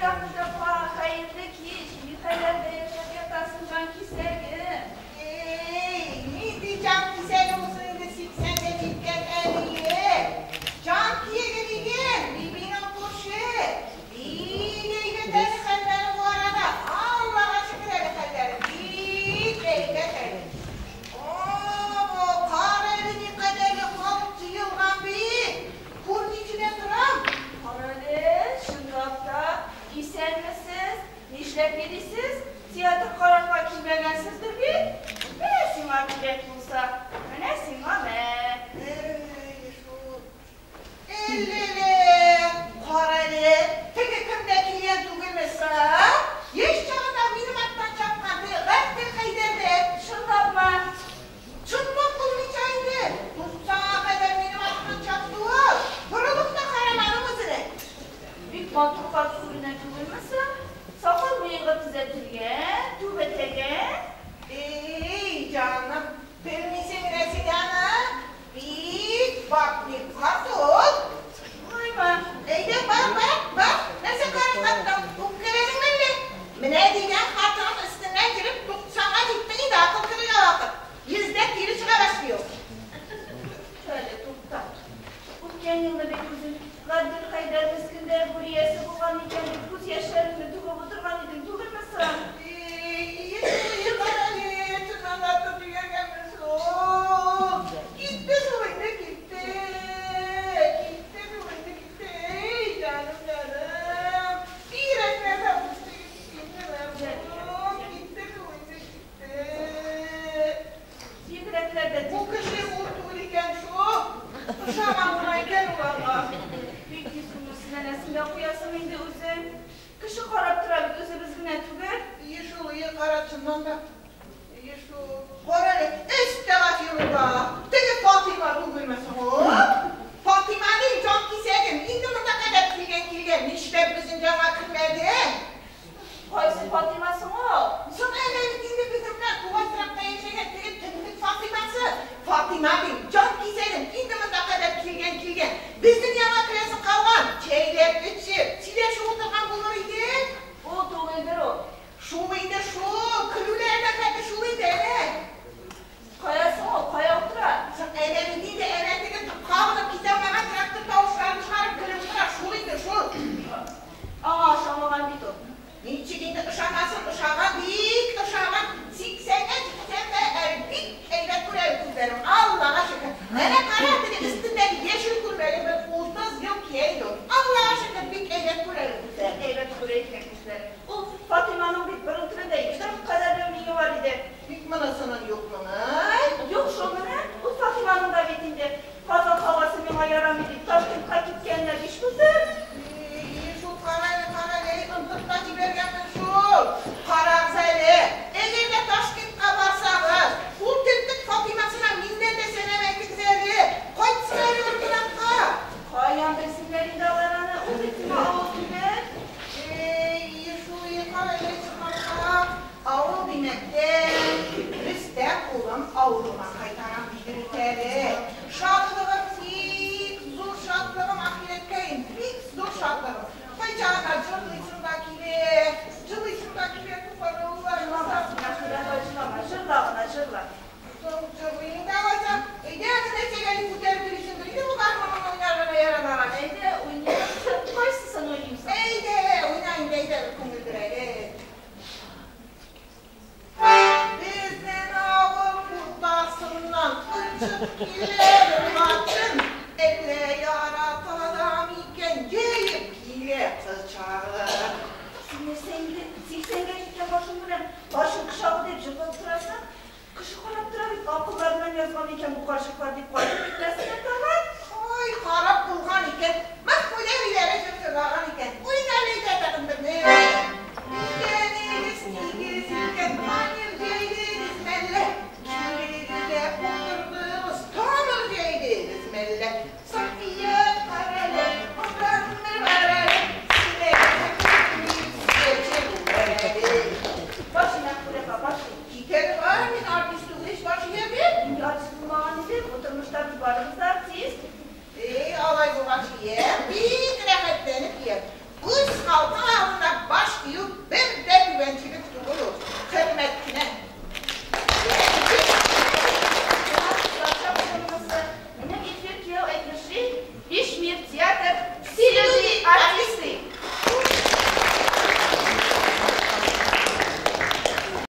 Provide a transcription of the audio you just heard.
Мәхмүт апа, хәерле кич. Ни хәлләрдә яшәп ятасың, җанкисәгем? Эй, нинди җанкисәге булсын инде 80-гә җиткән әнием. Җан киеге диген, бибинең күрше. Бик әйбәт әле хәлләре бу арада. Аллага шөкер әле хәлләре. Бик әйбәт әле. О, кара әле никадәрле халык җыелган бит. Күрмичә дә торам. Карале, чынлап та, исәнмесез? Нишләп йөрисез? Театр карарга килмәгәнсездер бит? Менә сиңа кирәк булса, менә сиңа мә. Эй, шул. Әллә, карале, теге кем дә килгән түгелме соң? Яшь чагында минем арттан чапкан теге Габделхәйдәр дә. Чынлапмы? Чынлап булмыйча инде. 90-га кадәр минем арттан чапты ул. Борылып та карамадым үзенә. Бик матур карт күренә түгелме соң? Сакал мыегы төзәтелгән, түбәтәгән. Эй, җаным, белмисең генә син аны. Бик батный карт ул. Шулаймы? Әйдә, бар, бар, бар. Нәрсә карап каттың? Үпкәләдеңме әллә? Менә дигән хатының өстеннән йөреп 90-га җиттең инде, акыл керергә вакыт. Йөздә тире чыга башлый ул. Әле тукта. Үткән елны бит үзең Габделхәйдәр мескендә гүр иясе булган икән дип күз яшьләреңне түгеп утырган идең түгелме соң? Эй, шул, карале, чыннан да тотып җибәргәнмен шул. Китте шул инде, китте. Китте шул инде, китте. Эй, җаным, җаным. Бигрәк нәрсә булды инде мәрхүм. Китте шул инде, китте. Бигрәкләр дә Бу кеше ул түгел икән шул. Ошаган гына икән ул аңа. Бик тиз күңелсезләнәсең дә куясың инде үзең. Кеше карап тора бит, үзебез генә түгел. Ие шул, ие, кара, чыннан да. Ие шул. Кара әле, әстәгъфирулла. Теге Фатыйма түгелме соң ул? Фатыйма дим, җан кисәгем. Инде монда кадәр килгән килгән. Нишләп безнең янга кермәдең? Кайсы Фатыйма соң ул? Соң әле бит инде безнең белән туган торакта яшәгән теге төнлек Фатыймасы. Фатыйма дим, җан кисәгем. Инде монда кадәр килгән килгән. Безнең янга керәсе калган. Чәйләп эчеп, сөйләшеп утырган булыр иде. Ул түгелдер ул. Шул инде шул, көлүләренә хәтле шул инде әнә. Кая соң ул? Кая утыра? Соң әнә бит инде, әнә теге кабынып китә алмаган трактор тавышларын чыгарып көлеп утыра, шул инде шул. Аңа ошамаган бит ул. Ничек инде ошамасын, ошаган, бик ошаган. 80-гә җитсәм дә әле бик әйбәт күрә әле күзләрем. Аллага шөкер. Әнә кара, теге өстендәге яшел күлмәген бер 30 ел кия инде ул. Аллага шөкер, бик әйбәт күрә әле күзләрем. Әйбәт күрә икән күзләре. Ул Фатыйманың бит борын төбендә йодрык кадәрле мие бар иде. Бик монысының юкмыни? Юк шул менә, ул Фатыйманың да бит инде Казан һавасы миңа ярамый дип Ташкентка киткәненә биш булды. Ие шул, кара әле, кара әле, онытып та җибәргәнмен шул. Карагыз әле, әгәр дә Ташкентка барсагыз, ул төнтек Фатыймасына миннән дә сәлам әйтегез әле. Кайтсын әле бер кунакка. Каян белсеннәр инде алар аны, ул бит сиңа авыл түгел. Ие шул, ие, кара әле, чынлап. Авыл димәктән, Рөстәм улым авылыма кайтарам диде бит әле. Шатлыгым бик зур, шатлыгым, ахирәткәем, бик зур шатлыгым. Кайчагында җырлыйсың да килә, җырлыйсың да килә, туфан Җырлама, Мәхмүдә апа, җырлама, җырла гына, җырла. Соң җырлыйм да алайса. Әйдә, аны нәрсәгә дип күтәреп йөрисеңдер инде бу гармуныңны уйнарга да ярамаган. Әйдә, уйныйбыз. Кайсысын уйныйсың? Әйдә, уйна инде, әйдә, бер күңелдер әле. Безнең авыл уртасыннан очып килә бер хатын, әллә ярата микән, җәеп килә кочагын. Син нәрсә инде, 80-гә җиткән башың белән лачын кочагы дип җырлап торасың? Кеше карап тора бит, акылларыннан язган икән бу карчыклар дип кайтып китмәсеннәр тагын. Ой, харап булган икән. Мәхмүдә әбиләре җыр җырлаган икән.